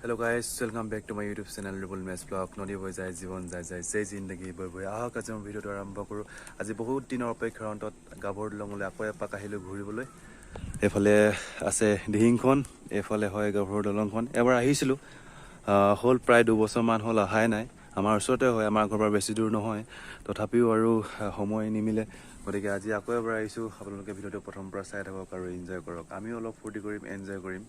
Hello guys, welcome back to my YouTube channel Rubul match blog. নদী বৈ যায়, জীৱন যায় যায়, জয় জিন্দগী বৈ বৈ। আহক, আজি মই ভিডিঅ'টো আৰম্ভ কৰোঁ। আজি বহুত দিনৰ অপেক্ষাৰ অন্তত গাভৰু দলঙলৈ আকৌ এপাক আহিলোঁ ঘূৰিবলৈ। এইফালে আছে দিহিংখন, এইফালে হয় গাভৰু দলংখন। এবাৰ আহিছিলোঁ, হ'ল প্ৰায় 2 বছৰমান হ'ল, অহাই নাই। আমাৰ ওচৰতে হয়, আমাৰ ঘৰৰ পৰা বেছি দূৰ নহয়, তথাপিও আৰু সময় নিমিলে। গতিকে আজি আকৌ এবাৰ আহিছোঁ। আপোনালোকে ভিডিঅ'টো প্ৰথমৰ পৰা চাই থাকক আৰু এনজয় কৰক। আমিও অলপ ফূৰ্তি কৰিম, এনজয় কৰিম।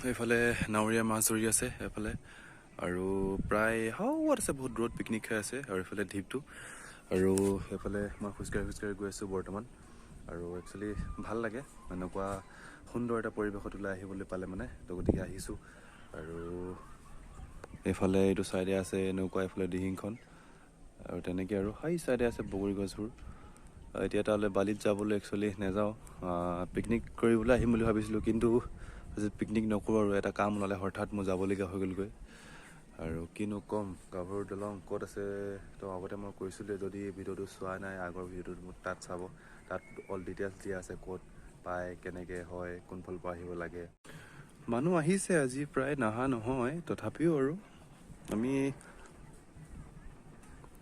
এইফালে নাৱৰীয়া মাছ ধৰি আছে এইফালে, আৰু প্ৰায় হাওৱাত আছে, বহুত দূৰত পিকনিক খাই আছে। আৰু এইফালে ঢিপটো, আৰু সেইফালে মই খোজকাঢ়ি খোজকাঢ়ি গৈ আছোঁ বৰ্তমান। আৰু একচুৱেলি ভাল লাগে এনেকুৱা সুন্দৰ এটা পৰিৱেশত ওলাই আহিবলৈ পালে মানে। তো গতিকে আহিছোঁ। আৰু এইফালে এইটো চাইডে আছে এনেকুৱা, এইফালে দিহিংখন, আৰু তেনেকৈ আৰু সেই চাইডে আছে বগৰী গছবোৰ। এতিয়া তালৈ বালিত যাবলৈ একচুৱেলি নাযাওঁ। পিকনিক কৰিবলৈ আহিম বুলি ভাবিছিলোঁ, কিন্তু আজি পিকনিক নকৰোঁ আৰু এটা কাম ওলালে হঠাৎ, মোৰ যাবলগীয়া হৈ গ'লগৈ। আৰু কিনো ক'ম, গাভৰু দলং ক'ত আছে তো আগতে মই কৈছিলোঁ। যদি ভিডিঅ'টো চোৱা নাই, আগৰ ভিডিঅ'টো মোৰ তাত চাব, তাত অল ডিটেইলছ দিয়া আছে, ক'ত পায়, কেনেকৈ হয়, কোনফালৰ পৰা আহিব লাগে। মানুহ আহিছে আজি প্ৰায়, নাহা নহয়, তথাপিও আৰু আমি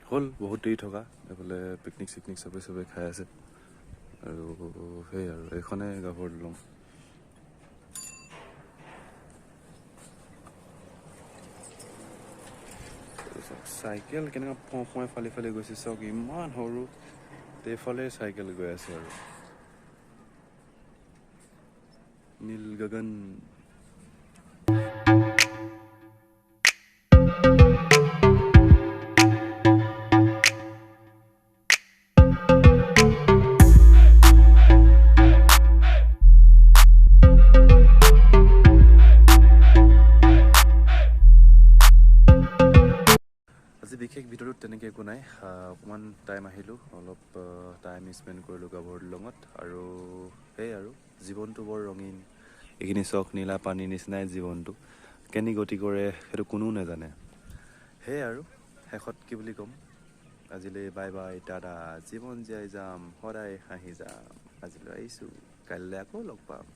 হ'ল বহুত দেৰি থকা। এইফালে পিকনিক চিকনিক চবে চবে খাই আছে। আৰু সেই আৰু এইখনে গাভৰু দলং। চাওক, চাইকেল কেনেকুৱা ফোঁ ফোঁৱাই ফালি ফালি গৈছে চাওক। ইমান সৰু, এইফালে চাইকেল গৈ আছে। আৰু নীল গগন। আজি বিশেষ ভিডিঅ'টোত তেনেকৈ একো নাই। অকণমান টাইম আহিলোঁ, অলপ টাইম স্পেণ্ড কৰিলোঁ গাভৰু দলঙত। আৰু সেয়াই আৰু জীৱনটো বৰ ৰঙীন। এইখিনি চাওক, নীলা পানীৰ নিচিনাই জীৱনটো কেনি গতি কৰে সেইটো কোনেও নাজানে। সেয়াই আৰু শেষত কি বুলি ক'ম, আজিলৈ বাই বাই, টাটা। জীৱন জীয়াই যাম, সদায় হাঁহি যাম। আজিলৈ আহিছোঁ, কাইলৈ আকৌ লগ পাম।